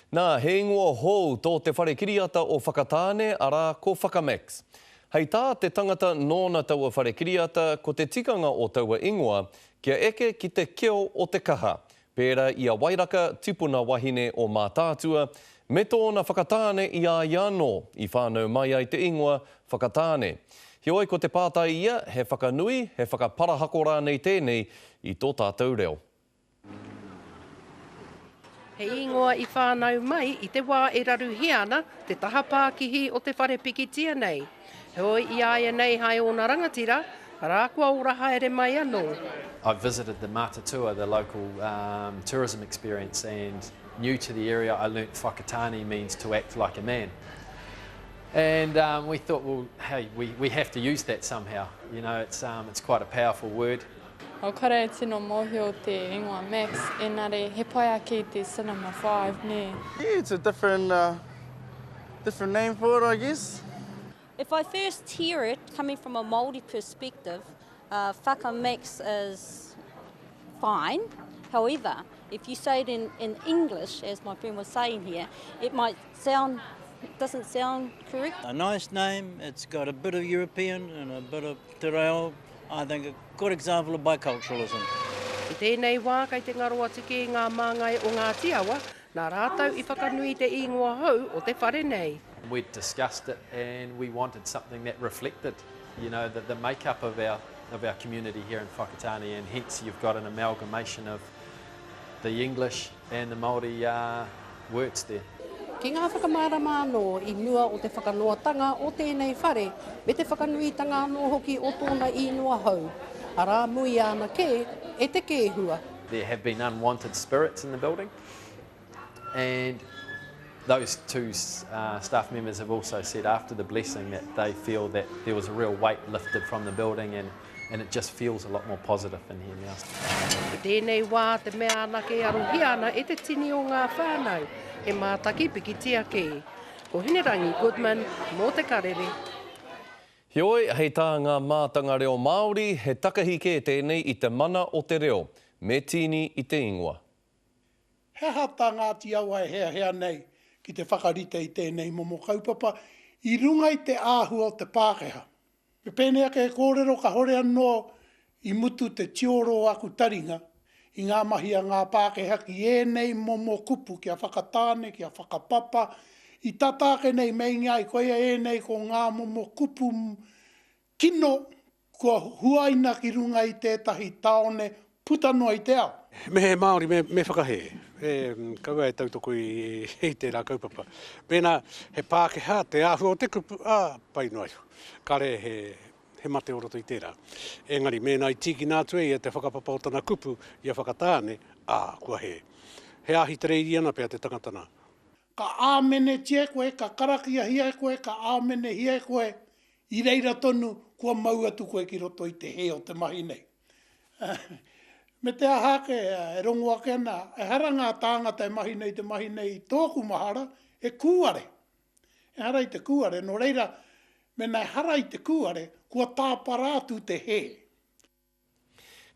Nā, he ingoa hou tō te whare kiriata o Whakatāne, arā, ko Whakamax. Hei tā te tangata nōna taua whare kiriata, ko te tikanga o taua ingoa, kia eke ki te keo o te kaha, pērā i a Wairaka, tipuna wahine o Mātaatua, me tōna whakatāne i a ia anō, i whānau mai ai te ingoa Whakatāne. Heoi, ko te pātai ia, he whakanui, he whakaparahako rānei tēnei i tō tātou reo? He ingoa i whānau mai i te wā e raruhia ana te taha pākihi o te whare pikitia nei. Heoi i a ia nei hai ōna rangatira, arā kua ora haere mai anō. I visited the Matatua, the local um, tourism experience, and new to the area, I learnt Whakatane means to act like a man. And um, we thought, well, hey, we, we have to use that somehow. You know, it's, um, it's quite a powerful word. O kore e tino mōhio te ingoa Max, enare he pai ake i te Cinema 5, nē? Yeah, it's a different, uh, different name for it, I guess. If I first hear it, coming from a Māori perspective, uh, whaka max is fine. However, if you say it in, in English, as my friend was saying here, it might sound, doesn't sound correct. A nice name, it's got a bit of European and a bit of te reo, I think a good example of biculturalism. I tēnei wā kei te ngaro atu kē ngā māngai o Ngāti Awa, nā rātou i whakanui te īngoa hou o te whare nei. We'd discussed it and we wanted something that reflected, you know, the, the makeup of our, of our community here in Whakatane and hence you've got an amalgamation of the English and the Māori uh, words there. Ki ngā whakamārama anō i mua o te whakanoatanga o tēnei whare me te whakanuitanga anō hoki o tōna īnoa hou, arā, muia ana kē e te kēhua. There have been unwanted spirits in the building and those two uh, staff members have also said after the blessing that they feel that there was a real weight lifted from the building and and it just feels a lot more positive in here now. I tēnei wā te mea anake e arohia ana e te tini o ngā whānau, he mātaki pikitia kē. Ko Hinerangi Goodman mō Te Karere. Heoi, hei tā ngā mātanga reo Māori, he takahi kē tēnei i te mana o te reo, me tīni i te ingoa. He aha tā Ngāti Awa e heahea nei ki te whakarite i tēnei momo kaupapa i runga i te āhua o te Pākehā? Me pēnei ake he kōrero kahore anō i mutu te tioro o aku taringa i ngā mahi a ngā Pākehā ki ēnei momo kupu kia whakatāne, kia whakapapa, i tata ake nei meinga ai koia ēnei ko ngā momo kupu kino kua huaina ki runga i tētahi tāone puta noa i te ao. Me he Māori, me, me whakahē. E, kaua e tautoko i, i tērā kaupapa. Mēnā he Pākehā te āhua o te kupu, ā, pai noa iho. Kāre he, he mate o roto i tērā. Engari, mēnā i tīkina atu e ia te whakapapa o tana kupu i a Whakatāne, ā, kua hē. He Āhitereiriana pea te tangata nā. Ka āmenetia e koe, ka karakiahia e koe, ka āmenehia e koe, i reira tonu kua mau atu koe ki roto i te hē o te mahi nei. Me te aha ake, e rongo ake ana, ehara ngā tāngata e mahi nei te mahi nei i tōku mahara, he kūare. Ehara i te kūare, nō reira, mēnā ehara i te kūare, kua tāpara atu te hē.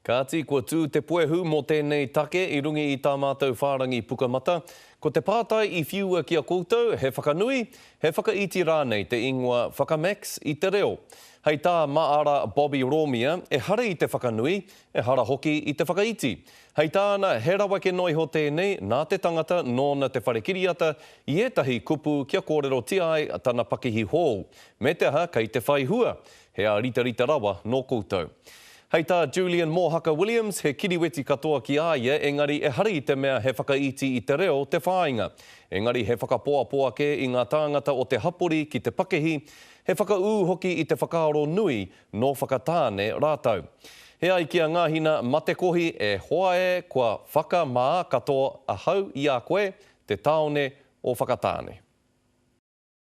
Kāti, kua tū te puehu mō tēnei take i runga i tā mātou whārangi Pukamata. Ko te pātai i whiua ki a koutou, he whakanui, he whakaiti rānei te ingoa Whakamax i te reo? Hei tā Maara Bobby Romia, ehara i te whakanui, ehara hoki i te whakaiti. Hei tāna, he raweke noa iho tēnei nā te tangata nōna te whare kiriata i ētahi kupu kia kōrerotia ai tana pakihi hou. Me te aha, kei te whai hua. He āritarita rawa nō koutou. Hei tā Julian Mōhaka Williams, he kiriweti katoa ki a ia engari ehara i te mea he whakaiti i te reo te whāinga. Engari he whakapoapoa kē i ngā tāngata o te hapori ki te pakihi, he whakaū hoki i te whakaaro nui nō Whakatāne rātou. He ai ki a Ngahina Matekohi, E hoa e, kua whakamā katoa ahau i a koe, te tāone o Whakatāne.